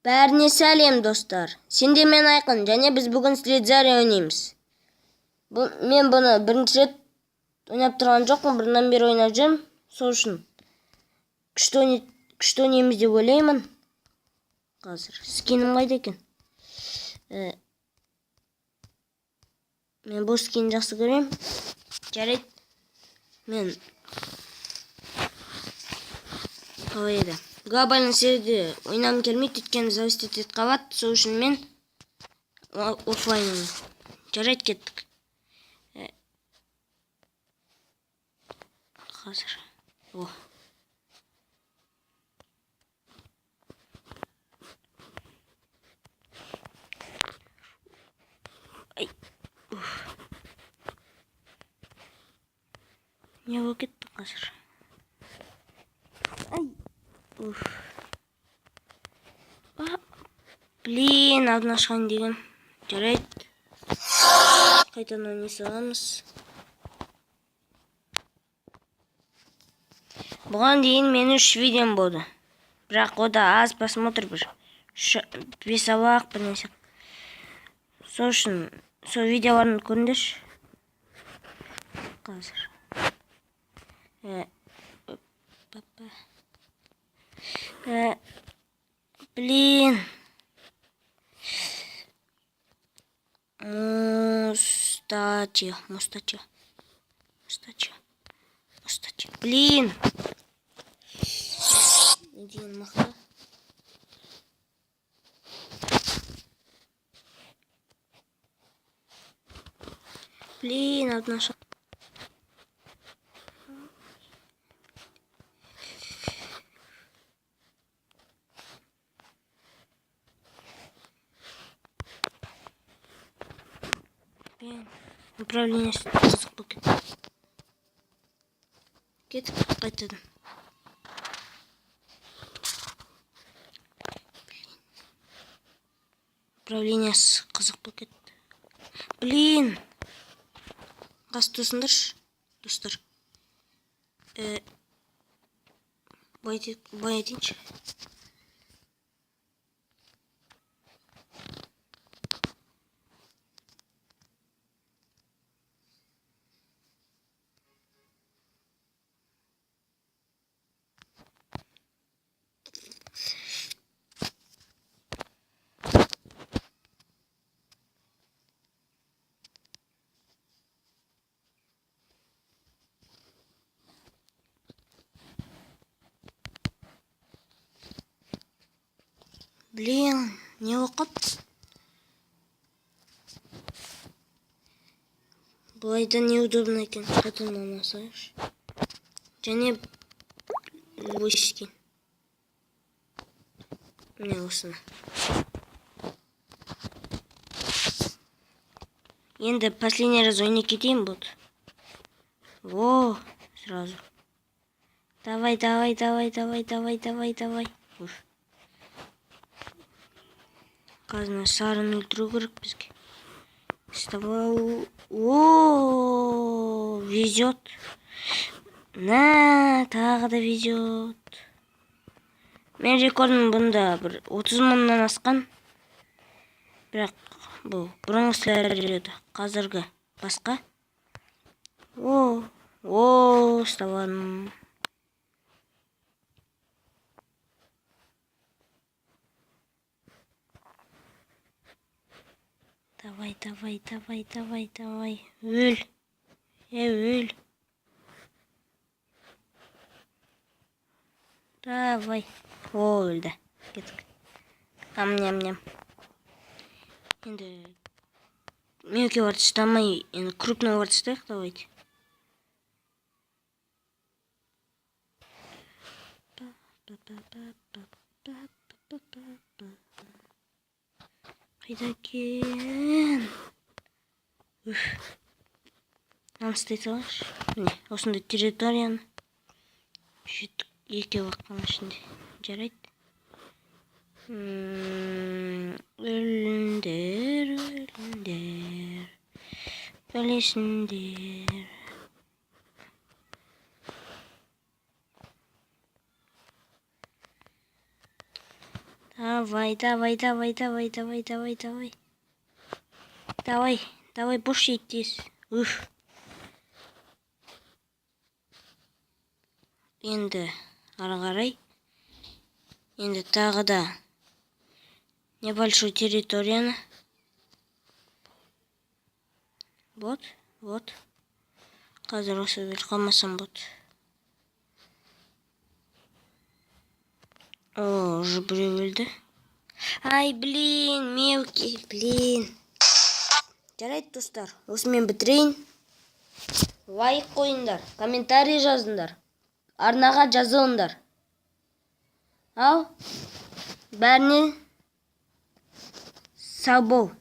Бәріне сәлем, достар! Сенде мен Айқын, және біз бүгін Следзари ойнаймыз. Мен бұны бірінші рет ойнап тұрған жоқпын, бұрыннан бері ойнап жүрмін. Сол үшін күшті ойнаймыз деп ойлаймын. Қазір скинім қайда екен? Мен бұл скинді жақсы көремін. Жарайды. Мен қалай еді? Глобальный серияде ойнағым келмейді, өйткені зависеть етіп қалады. Сол үшін мен оффлайн ойнаймын. Жарайды, кеттік. Қазір. О. Ай. Уф. Не болып кетті қазір? Ай. Уф. А, блин, алдын ашқайын деген. Жарайды. Қайтадан ойнай саламыз. Бұған дейін менің 3 видеом болды. Бірақ ода аз просмотр, бір 5 ақ бір нәрсе. Сол үшін сол видеоларын көріңдерші. Қазір. Папа. Блин. Мустачи, мустачи. Мустачи. Мустачи. Блин. Не деген мықты. Блин, одна. Блин, управление қызық болып кетті. Кеттік қайтадан. Блин. Управлениесі қызық болып кетті. Блин. Газ тосыңдаршы, достар. Былай етейінші. Блин, не болып қалды? Былай да неудобно екен. Қайтадан ойнасайықшы. Және любой скин. Міне, осыны. Енді последний раз ойнап кетейін, болды. Во, сразу. Давай, давай, давай, давай, давай, давай, давай. Уф. Қазір сарыны өлтіру керек бізге. Вставал. О, везет. На, тағы да везет. Мен рекордым бұнда бір 30 мыңнан асқан. Бірақ бұл бұрынғы еді. Қазіргі басқа. О, о, ұстап. Давай, давай, давай, давай, давай. Өл. Өл. Давай. О, өлді. Кеттік. Ам, ням, ням. Енді мелкий ларды ұстамай, енді крупный ларды ұстайық, давайте. Па, па, па, па, па, па, па, па, па. Қайда екен? Уф. Мынаны ұстай салайықшы. Міне, осындай территорияны. Жеттік, екеу ақ қана ішінде. Жарайды. Өліңдер, өліңдер. Өлесіңдер. Давай. Давай, давай, давай, давай, давай, давай, давай. Давай, давай, бош тез. Уф. Енді ары қарай. Енді тағы да небольшой территорияны. Вот, вот. Қазір осы өліп қалмасам болады. О, уже біреу өлді. Ай, блин, мелкий, блин. Жарайды, достар, осымен бітірейін. Лайк қойыңдар, комментарий жазыңдар, арнаға жазылыңдар. Ал, бәріне сау бол.